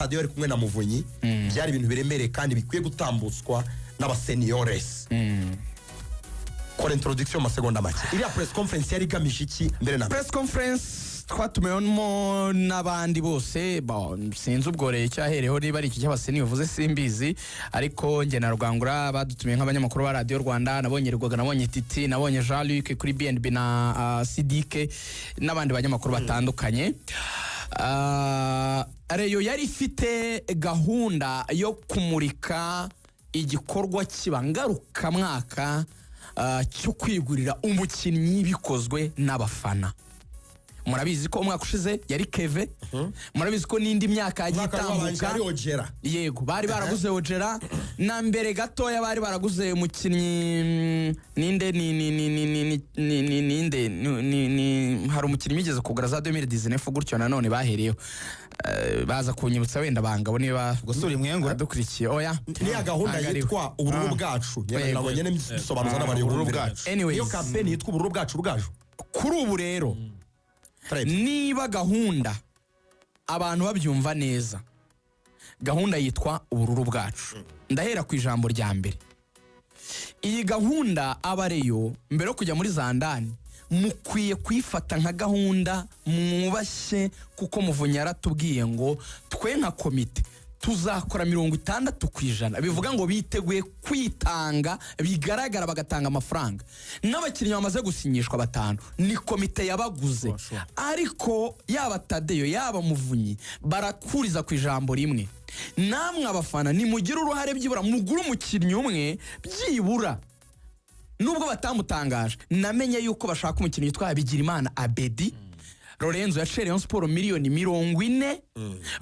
Radiyo ari kumwe na Muvunyi, byari ibintu biremereye kandi bikwiye gutambutswa n'aba seniors. Kora introduction mu masegonda make. Iriya press conference yari igamije iki mbere na mbere? Press conference twatumiwemo n'abandi bose. Sinzi ubwo rero icyo yahereyeho, niba ari iki cy'aba senior uvuze simbizi, ariko njye na Rwangura badutumiye nk'abanyamakuru ba Radiyo Rwanda. Nabonye Rwaga, nabonye Titi, nabonye Jean Luc kuri BNB na Sidike n'abandi banyamakuru batandukanye. Rayon yari ifite gahunda yo kumurika igikorwa kiba ngarukamwaka cyo kwigurira umukinnyi bikozwe n'abafana. Murabizi ko umwaka ushize yari Keve, murabizi ko n'indi myaka yagiye Umwaka wabanje itambuka. ari Ojera. Yego, bari baraguze Ojera, na mbere gatoya bari baraguze umukinnyi ninde ni ni ni ni ni ninde ni hari umukinnyi wigeze kugura za 2019 gutyo nanone bahereyeho. Baza kunyibutsa wenda bangabo niba Gusura imwengura? adukurikiye. Oya. Niya gahunda Ntabwo ariwe. yitwa Ubururu Bwacu. Yego. Ngira ngo nyine dusobanuza n'abari Ubururu bumvire. Bwacu. Anyways. Niyo campaign yitwa Ubururu Bwacu rugaju. Kuri ubu rero, Turebye. niba gahunda abantu babyumva neza, gahunda yitwa Ubururu Bwacu. Ndahera ku ijambo rya mbere. Iyi gahunda, aba Rayon, mbere yo kujya muri zandani, mukwiye kuyifata nka gahunda mwubashye, kuko Muvunyi yaratubwiye ngo twe nka komite tuzakora 60%. Bivuga ngo biteguye kwitanga bigaragara, bagatanga amafaranga. N'abakinnyi bamaze gusinyishwa batanu ni komite yabaguze. Ariko yaba Tadeyo, yaba Muvunyi, barakuriza ku ijambo rimwe: namwe abafana nimugire uruhare, byibura mugure umukinnyi umwe byibura. Nubwo batamutangaje, namenye yuko bashaka umukinnyi witwa Bigirimana Abedi Lorenzo yaciye Rayon Sport miliyoni 40.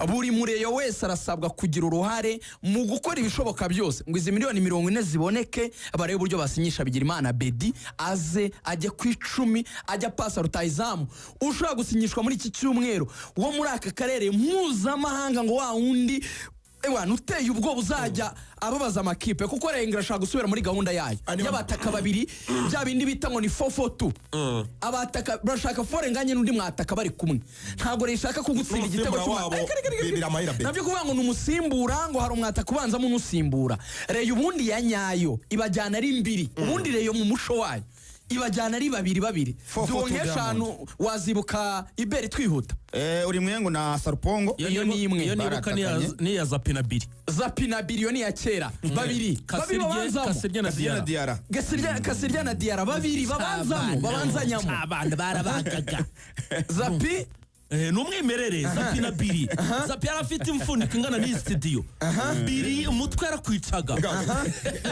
Buri mu Rayon wese arasabwa kugira uruhare mu gukora ibishoboka byose ngo izi miliyoni 40 ziboneke, barebe uburyo basinyisha Bigirimana Abedi, aze ajye ku 10, ajya pasa rutayizamu ushobora gusinyishwa muri iki cyumweru wo muri aka karere mpuzamahanga, ngo wa wundi ewana uteye ubwoba uzajya ababaza amakipe, kuko Rayon irashaka gusubira muri gahunda yayo y'abataka babiri, bya bindi bita ngo ni 4-4-2. Abataka barashaka forenganye n'undi mwataka bari kumwe. Ntabwo rero ishaka kugutsinda igitego. N'umusimbura wabo, Biramahire Abedi. Nabyo kuvuga ngo ni umusimbura, ngo hari umwataka ubanzamo n'usimbura. Rayon ubundi ya nyayo ibajyana ari mbiri. Ubundi Rayon mu muco wayo ibajyana ari babiri babiri. 4-4-2. Duwo nk'eshanu wazibuka iberi twihuta. Uri mwengo na Sarupongo. Iyo ni imwe. Iyo nibuka ni iya- Baratakanye. ni iya Zapinabiri. Zapinabiri, iyo ni iya kera. Babiri babiri Kasirye. babanzamo. Kasirye na Kasirye na Diarra. Diarra. Kasirya na Diarra, babiri babanzamo, babanzanyamo. Abana barabagaga. Zapi. Ni umwimerere. Zapi na Biri. Zapi yari afite imfuniko ingana n'iyi studio. Biri umutwe yarakwicaga.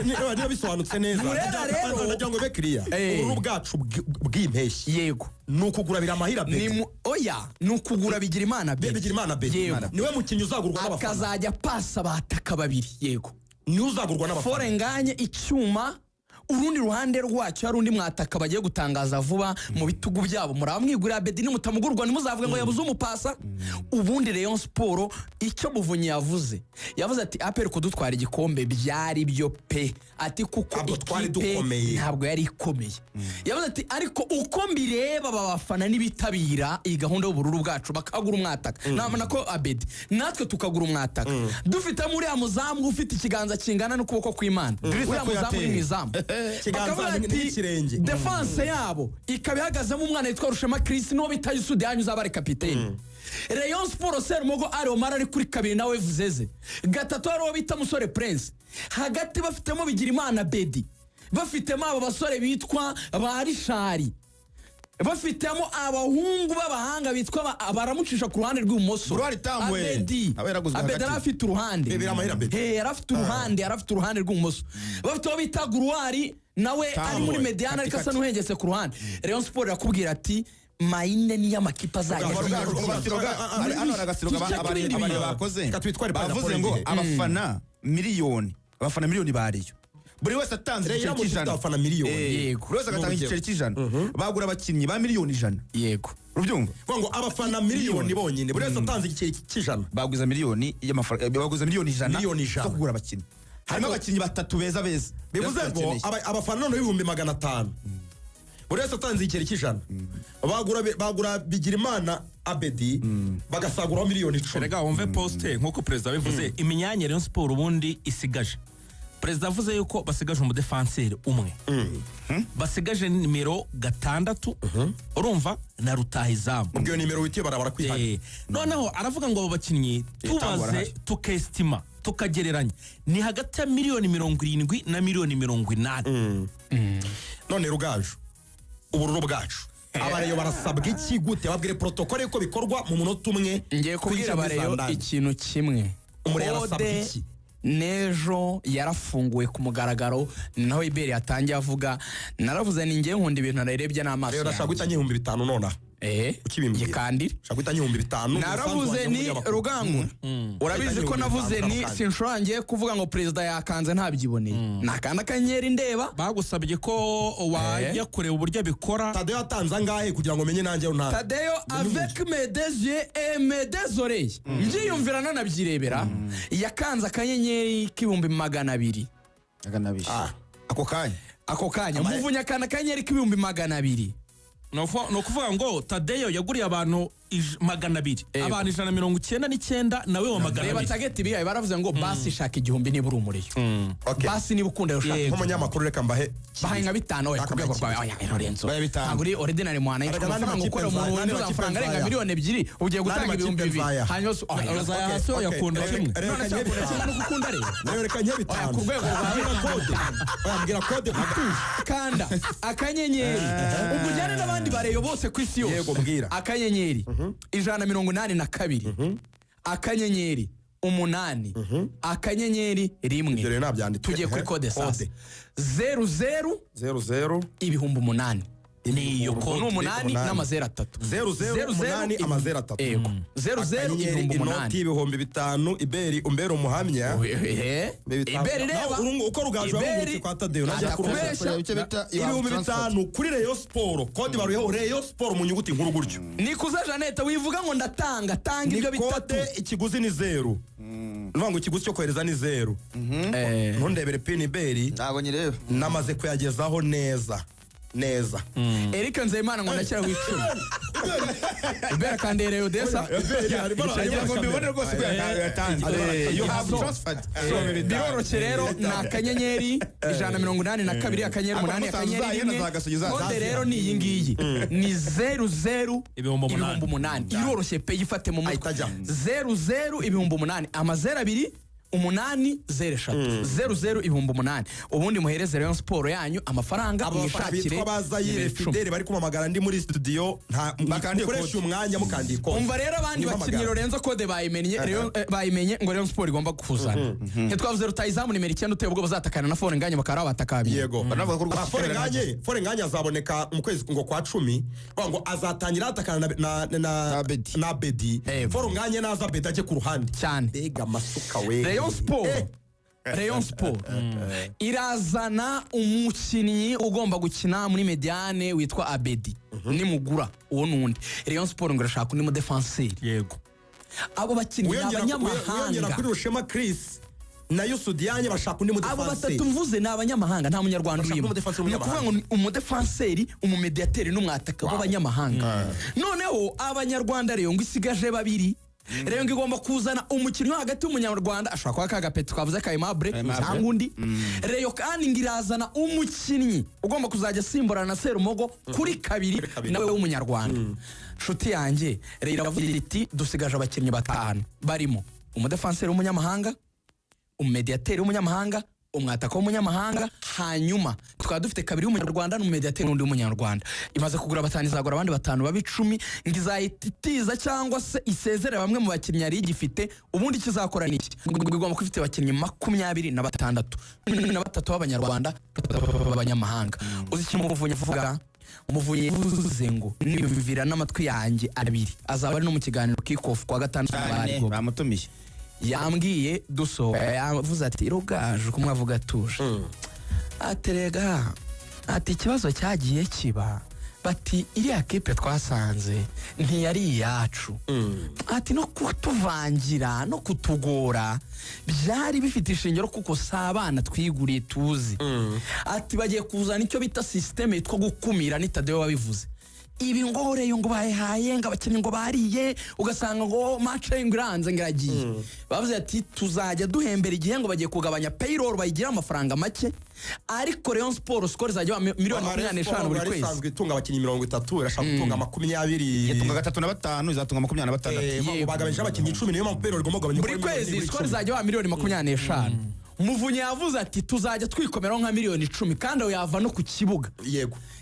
Niba bisobanutse neza, Murera rero- ndagira ngo be kiriya. Ubururu bwacu bw'impeshyi Yego. ni ukugura Biramahire Ni Abedi. oya, ni ukugura Bigirimana Abedi. Bigirimana Abedi Yego. niwe mukinnyi uzagurwa n'abafana. Akazajya pasa abataka babiri, yego. Niwe uzagurwa n'abafana. Forenganye icyuma, urundi ruhande rwacyo hari undi mwataka bagiye gutangaza vuba. Mu bitugu byabo muramwigurira Abedi, nimutamugurwa ntimuzavuge ngo yabuze umupasa. Ubundi Rayon Sport, icyo Muvunyi yavuze, yavuze ati APR kudutwara igikombe byari byo pe, ati kuko Ntabwo twari ikipe dukomeye. ntabwo yari ikomeye. Yavuze ati ariko uko mbireba, aba bafana nibitabira iyi gahunda y'Ubururu Bwacu bakagura umwataka, nabona ko Abedi, natwe tukagura umwataka, dufitemo uriya muzamu ufite ikiganza kingana n'ukuboko kw'Imana, Drissa uriya muzamu uri mu izamu. Ikiganza Bakavuga ati n'ikirenge. defense yabo ikaba ihagazemo umwana witwa Rushema Chris, n'uwo bita Yusude yanyu uzaba ari kapiteni. Rayon Sport, Serumogo Ali Omar ari kuri kabiri, nawe Vuzeze gatatu, hari uwo bita Musore Prince. Hagati bafitemo Bigirimana Bedi, bafitemo abo basore bitwa ba Rishari, bafitemo abahungu b'abahanga bitwa baramucisha ku ruhande rw'ibumoso. Buruhari Tambwe. Abedi. Aba yaraguzwe Abedi hagati. yari afite uruhande. Biramahire Abedi. Yari afite uruhande, yari afite uruhande rw'ibumoso. Bafite uwo bita Guruwari, nawe ari muri médiane, ariko asa Katikati. n'uhengetse ku ruhande. Rayon Sport irakubwira ati mayine niyo amakipe azajya agira. Hano hari agasiroga Tushake ibindi abari bintu. bakoze. Reka twitware Bavuze Paul ngo igihe. abafana miliyoni bariyo, buri wese atanze Rayon igiceri iramutse ifite cy'ijana. abafana miliyoni. Yego. Buri wese agatanga Ni urugero. igiceri cy'ijana, bagura abakinnyi ba miliyoni 100. Yego. Urubyumva? Kuvuga ngo abafana miliyoni bonyine, buri wese atanze igiceri cy'ijana, Baguza miliyoni y'amafaranga, baguza miliyoni 100 Miliyoni 100. zo kugura abakinnyi, harimo abakinnyi batatu beza beza. Bivuze ngo Bakeneye. abafana noneho 500,000. Buri wese atanze igiceri cy'ijana, bagura Bigirimana Abedi, bagasaguraho miliyoni 10. Erega wumve poste nk'uko perezida abivuze, imyanya Rayon Sport ubundi isigaje, perezida avuze yuko basigaje umudefanseri umwe, basigaje nimero 6, urumva, na rutahizamu. Ubwo iyo nimero witiye barabara kwihana. Noneho aravuga ngo abo bakinnyi tubaze, barahari. Tukesitima, tukagereranya, ni hagati ya miliyoni 70 na miliyoni 80. None Rugaju, ubururu bwacu, abareyo barasabwa iki? Gute? Babwire protocole yuko bikorwa mu munota umwe. Ngiye kubwira Twinjire muri abareyo Zandani. ikintu kimwe. Umurera arasabwa Kode iki? n'ejo yarafunguwe ku mugaragaro, ni naho Iberi yatangiye avuga. Naravuze ni ngewe nkunda ibintu narebye n'amaso Rero ndashaka yanjye. guhita 5000 nonaha. Eh, Ukibimbwira. gikandire. Nshaka guhita 5000. Naravuze ni Rugangura, urabizi ko navuze ni sinshobora ngiye kuvuga ngo perezida yakanze ntabyiboneye, nakanda akanyenyeri ndeba. Bagusabye ko wajya kureba uburyo abikora. Tadeyo atanze angahe kugira ngo menye nanjye nta Tadeyo, avec mes deux yeux et mes deux oreilles, mbyiyumvira nanabyirebera, yakanze akanyenyeri k'200,000. 200. Ah. Ako kanya. Ako kanya Muvunyi akanda akanyenyeri k'200,000. Ni ukuvuga ngo Tadeyo yaguriye abantu 200, Yego. abantu 199, nawe wa magana Reba abiri. Target bihaye, baravuze ngo basi shaka 1000 niba uri umureyo, Okay. basi niba ukunda yo shaka. Nk'umunyamakuru reka mbahe Bahaye nka 5 we ku rwego rwawe. Oya Lorenzo, Bahe 5. ntabwo uri ordinary mwana Erega yitwa n'andi amafaranga makipe ukora umuntu nzaya, n'andi winjiza makipe amafaranga arenga nzaya. 2 miliyoni, ugiye gutanga N'andi ibihumbi makipe bibiri nzaya. hanyuma oya, Uzaya hasi uyakunda kimwe. None se wakunda kimwe no gukunda rero? Nawe reka nke Oya, 5. ku rwego rwawe. Mbwira kode, oya, mbwira kode utuje. Kanda akanyenyeri, ubwo ujyane n'abandi bareyo bose ku isi yose. Yego, mbwira. Akanyenyeri 182 akanyenyeri 8 akanyenyeri 1. Ibyo rero nabyanditse. Tugiye kuri kode sasa. Kode. 00 00 8000. Niyo Ubwo ni kode. 8 n'amazeru atatu. 00 8 amazeru atatu. Yego, 00 Akanyenyeri, ibihumbi inoti umunani. 5000. Iberi umbere umuhamya. Iberi reba. Nawe uko Rugaju Iberi yahungutse kwa Tadeyo, najya atakubeshya. Icyo bita 5000 kuri Rayon Sport, kode baruyeho Rayon Sport mu nyuguti nkuru gutyo. Nikuza Jeannette, wivuga ngo ndatanga, tanga ibyo Ni bitatu. kode, ikiguzi ni 0, ni ukuvuga ngo ikiguzi cyo kohereza ni 0. Ntundebere pin iberi. Ntabwo nyireba. Namaze kuyagezaho neza neza. Eric Nzeyimana ngo ndashyiraho 10. Iberi akandereye Odessa. Ndagira ngo mbibone rwose ko yatanze. You have transferred. Biroroshye rero, ni akanyenyeri 182 akanyenyeri 8 Ako musanze akanyenyeri uzayena 1. zagasogi zaza. Kode rero ni iyi ngiyi, ni 00 8000. 8000. Iroroshye pe, yifate mu mutwe. Ahita ajya. 00 8000, amazeru abiri, 8, 0 eshatu, 00 8000. Ubundi muhereze Rayon Sport yanyu amafaranga, Abo bafana mwishakire bitwa ba Zayire nimero 10. Fidele bari kumamagara ndi muri studio, nta Bakandiye mukoresha kode. umwanya mukandiye kode. Umva rero, abandi Nimpamagara. bakinnyi Lorenzo kode bayimenye, bayimenye ngo Rayon Sport igomba kuzana, ntitwavuze rutayizamu nimero 9 uteye ubwo bazatakana na Forenganye, bakaba batakabye. Yego. Banavuga ko rwose Ah, Forenganye azaboneka mu kwezi ngo kwa 10, bavuga ngo azatangira atakana na Na Bedi. na Bedi. Yego. Forenganye naza, Bedi ajye ku ruhande. Cyane. Mbega amasuka we! Rayon Sport, Rayon Sport irazana umukinnyi ugomba gukina muri mediane witwa Abedi. Nimugura uwo n'undi, Rayon Sport ngo irashaka undi mudefanseri. Yego. Abo bakinnyi ni Wiyongera wiyongera abanyamahanga. kuri Rushema Chris na Yusu Diagne, bashaka undi Abo mudefanseri. batatu mvuze ni abanyamahanga, nta munyarwanda Bashaka urimo. umudefanseri Ni ukuvuga ngo ni umudefanseri, umumediateri n'umwataka w'abanyamahanga. Noneho abanyarwanda, rero ngo isigaje babiri. Rero ngo igomba kuzana umukinnyi wo hagati w'umunyarwanda, ashobora kuba kagapeti twavuze ka Aimable cyangwa undi. Reyo kandi ngo irazana umukinnyi ugomba kuzajya asimburana na Serumogo kuri kabiri, kabiri. nawe w'umunyarwanda. Nshuti yanjye, Reyo iravuga iti dusigaje abakinnyi batanu barimo umudefanseri w'umunyamahanga, umumediateri w'umunyamahanga, umwataka w'umunyamahanga, hanyuma tukaba dufite kabiri w'umunyarwanda n'umumediateri n'undi w'umunyarwanda. Imaze kugura batanu, izagura abandi batanu baba 10, ngo izahita itiza cyangwa se isezere bamwe mu bakinnyi yari igifite. Ubundi ikizakora ni iki? Ngo igomba kuba ifite abakinnyi 26, 13 b'abanyarwanda, batatu b'abanyamahanga. Uzi icyo Umuvunyi avuga? Umuvunyi yavuze ngo niyumvira n'amatwi yanjye abiri, azaba ari no mu kiganiro kickoff kuwa gatandatu. Cyane bamutumiye. Yambwiye dusohoka, yavuze ati Rugaju, kumwe avuga atuje, aterega ati ikibazo cyagiye kiba Bati iriya kipe twasanze ntiyari iyacu, ati no kutuvangira no kutugora byari bifite ishingiro kuko si abana twiguriye tuzi. Ati bagiye kuzana icyo bita système yitwa gukumira, ni Tadeyo wabivuze. Ibi ngo reyo ngo bayihaye ngo abakinnyi ngo bariye, ugasanga ngo match ngo iranze ngo iragiye. Bavuze ati tuzajya duhembera igihe, ngo bagiye kugabanya payroll bayigira amafaranga make, ariko Rayon Sport score izajya iba miliyoni 25 buri kwezi. Isanzwe itunga abakinnyi 30, irashaka gutunga 20. Yatunga gatatu na batanu, izatunga 26. Bagabanyije abakinnyi 10, niyo mpamvu payroll igomba kugabanya Buri kwezi score izajya iba miliyoni 25. Muvunyi yavuze ati tuzajya twikomeraho nka miliyoni 10, kandi ayo yava no ku kibuga.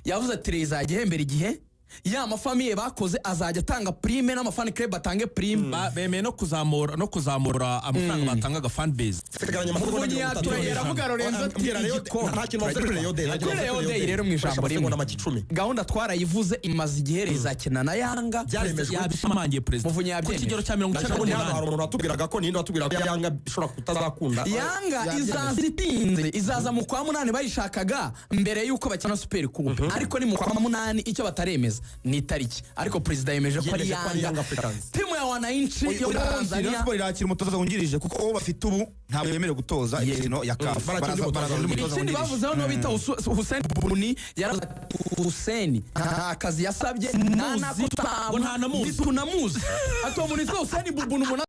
Yavuze ati rero izajya ihembera igihe, ya ma famille bakoze azajya atanga prime n'ama fan club atange prime. Bemeye no kuzamura amafaranga batangaga fan base. Sigaranye amasegonda Muvunyi 30. yatureye aravuga Lorenzo ati Mbwira Rayon- igikombe. Nta kintu wavuze kuri Rayon Day, nta kintu Kuri wavuze Rayon kuri Day Rayon rero mu ijambo Koresha rimwe. amasegonda make 10. Gahunda twarayivuze imaze igihe, izakina na Yanga. Byaremejwe. Yabishimangiye perezida Muvunyi ku yabyemeje. kigero cya mirongo icyenda Ubundi hano hari n'umunani. umuntu watubwiraga ko, ninde watubwiraga ko Yanga ishobora kutazakunda? Yanga izaza itinze, izaza mu kwa munani, bayishakaga mbere y'uko bakina Super Coupe, ariko ni mu kwa munani. Icyo bataremeza ni itariki, ariko perezida yemeje ko ari Yemeje ko ari Yanga Yanga Africans. timu ya wananchi yo muri Uyu munsi Rayon Tanzania. Sport irakira umutoza wungirije kuko uwo bafite ubu ntabwo yemerewe gutoza imikino ya CAF. Barakira undi Baraza undi mutoza. mutoza Ikindi wungirije. bavuzeho no bita Hussein Buni, yaravuze ati Hussein nta kazi yasabye, nta nako Ngo nta namuzi. ntitunamuzi, ati uwo muntu witwa Hussein Bubuni umuntu